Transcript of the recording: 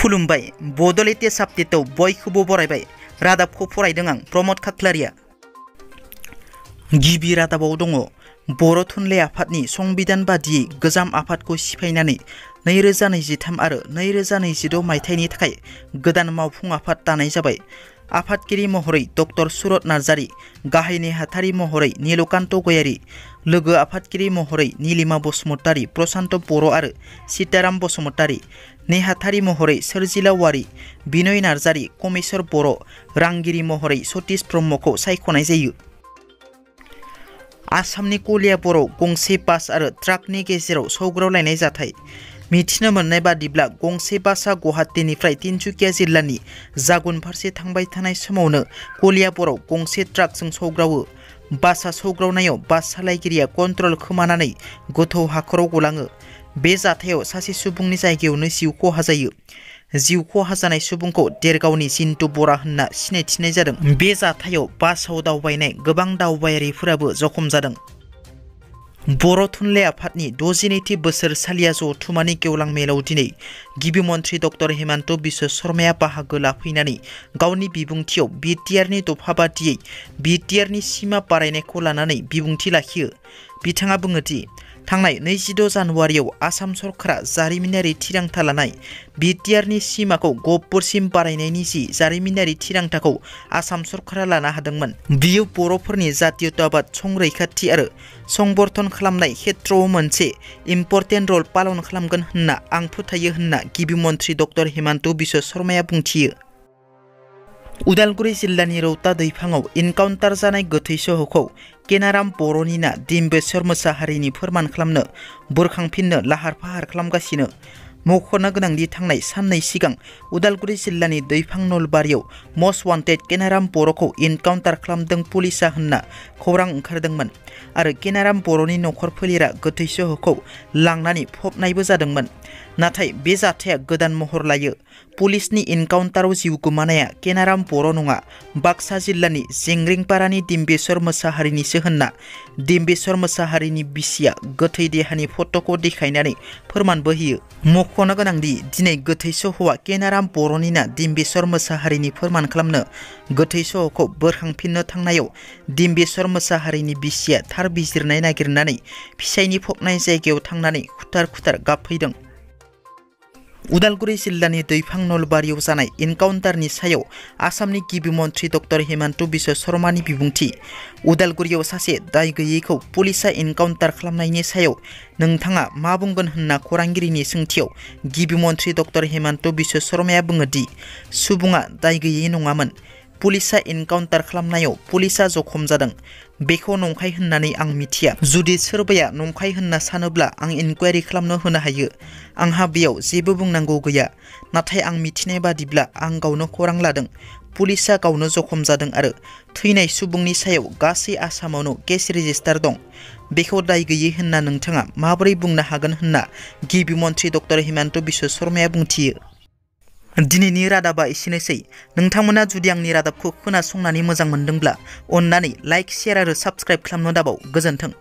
खुलुमबाय बड' लेटेस्ट आपडेटआव बयखौबो बरायबाय। रादाबखौ फरायदों आं प्रमद खाख्लारिया। गिबि रादाबाव दङ बर' थुनलाइ आफादनि संबिधान बादियै गोजाम आफादखौ सिफायनानै 2023 आरो 2022 मायथाइनि थाखाय गोदान मावफुं आफाद दानाय जाबाय। आफादगिरि महरै डक्टर सुरत नार्जारी, गाहाय नेहाथारि महरै नीलकान्त गयारी, लोगो आफादगिरि महरै नीलिमा बसुमतारी, प्रशान्त बर' आरो सीताराम बसुमतारी, नेहाथारि महरै सोरजिला वारी, बिनय नार्जारी, कमेश्वर बर', रांगिरि महरै सतीश ब्रह्मखौ सायख'नाय जायो। आसामनि कलियाबराव गंसे बास आरो ट्राकनि गेजेराव सौग्रावलायनाय जाथाय। मिथिनो मोननाय बादिब्ला गंसे बासआ गुवाहाटीनिफ्राय तिनसुकिया जिल्लानि जागुन फारसे थांबाय थानाय समावनो कलियाबराव गंसे ट्राकजों सौग्रावो। बासआ सौग्रावनायाव बास सालायगिरिया कन्ट्रल खोमानानै गोथौ हाखराव गलाङो। बे जाथायाव सासे सुबुंनि जायगायावनो जिउ खहा जायो। जिउ खहा जानाय सुबुंखौ देरगावनि जिन्तु बरा होनना सिनायथिनाय जादों। बे जाथायाव बासआव दावबायनाय गोबां दावबायारिफोराबो जखम जादों। बर' थुनलाइ आफादनि 62थि बोसोरसालिया जथुम्मानि गेवलां मेलाव दिनै गिबि मन्थ्रि डक्टर हिमन्त बिश्व शर्माया बाहागो लाफैनानै गावनि बिबुंथियाव बिटिआरनि दफा बादियै बिटिआरनि सिमा बारायनायखौ लानानै बिबुंथि लाखियो। बिथाङा बुङो दि थांनाय 26 जानुवारियाव आसाम सरकारा जारिमिनारि थिरांथा लानाय बिटिआरनि सिमाखौ गहपुरसिम बारायनायनि जि जारिमिनारि थिरांथाखौ आसाम सरकारा लानो हादोंमोन, बियो बर'फोरनि जातीयताबाद संरैखाथि आरो संबर्धन खालामनाय खेत्रआव मोनसे इम्परटेन्ट रल पालन खालामगोन होनना आं फोथायो होनना गिबि मन्थ्रि डक्टर हिमन्त बिश्व शर्माया बुंथियो। उदालगुरि जिल्लानि रौता दैफाङाव इनकाउन्टार जानाय गोथै सह'खौ केनाराम बर'निना डिम्बेश्वर मोसाहारिनि फोरमान खालामनो बुरखांफिननो लाहार फाहार खालामगासिनो। मख'नो गोनांदि थांनाय साननै सिगां उदालगुरि जिल्लानि दैफां नलबारियाव मस्ट वान्टेड केनाराम बर'खौ इनकाउन्टार खालामदों पुलिसा होनना खौरां ओंखारदोंमोन आरो केनाराम बर'नि नखर फोलेरा गोथै सह'खौ लांनानै फबनायबो जादोंमोन। नाथाय बे जाथाया गोदान महर लायो। पुलिसनि इनकाउन्टाराव जिउ गोमानाया केनाराम बर' नङा, बाक्सा जिल्लानि जेंग्रेंपारानि डिम्बेश्वर मोसाहारिनिसो होनना डिम्बेश्वर मोसाहारिनि बिसिया गोथै देहानि फट'खौ देखायनानै फोरमानबो होयो। मख'नो गोनांदि दिनै गोथै सह'आ केनाराम बर'निना डिम्बेश्वर मोसाहारिनि फोरमान खालामनो गोथै सह'खौ बोरखांफिननो थांनायाव डिम्बेश्वर मोसाहारिनि बिसिया थार बिजिरनाय नागिरनानै फिसायनि फबनाय जायगायाव थांनानै खुथार खुथार गाबफैदों। उदालगुरि जिल्लानि दैफां नलबारियाव जानाय इनकाउन्टारनि सायाव आसामनि गिबि मन्थ्रि डक्टर हिमन्त बिश्व शर्मानि बिबुंथि। उदालगुरियाव सासे दाय गैयैखौ पुलिसा इनकाउन्टार खालामनायनि सायाव नोंथाङा मा बुंगोन होनना खौरांगिरिनि सोंथियाव गिबि मन्थ्रि डक्टर हिमन्त बिश्व शर्माया बुङो दि सुबुङा दाय गैयै नङामोन। पुलिसा इनकाउन्टार खालामनायाव पुलिसा जखम जादों। बेखौ नंखाय होननानै आं मिथिया। जुदि सोरबाया नंखाय होनना सानोब्ला आं इनकुवारि खालामनो होनो हायो। आंहा बेयाव जेबो बुंनांगौ गैया। नाथाय आं मिथिनाय बादिब्ला आं गावनो खौरां लादों। पुलिसा गावनो जखम जादों आरो थैनाय सुबुंनि सायाव गासै आसामावनो केस रेजिस्टार दं। बेखौ दाय गैयै होनना नोंथाङा माबोरै बुंनो हागोन होनना गिबि मन्थ्रि डक्टर हिमन्त बिश्व शर्माया बुंथियो। दिनैनि रादाबा एसेनोसै। नोंथांमोना जुदि आंनि रादाबखौ खोनासंनानै मोजां मोनदोंब्ला अन्नानै लाइक, शेयार आरो साबस्क्राइब खालामनो दाबाव। गोजोन्थों।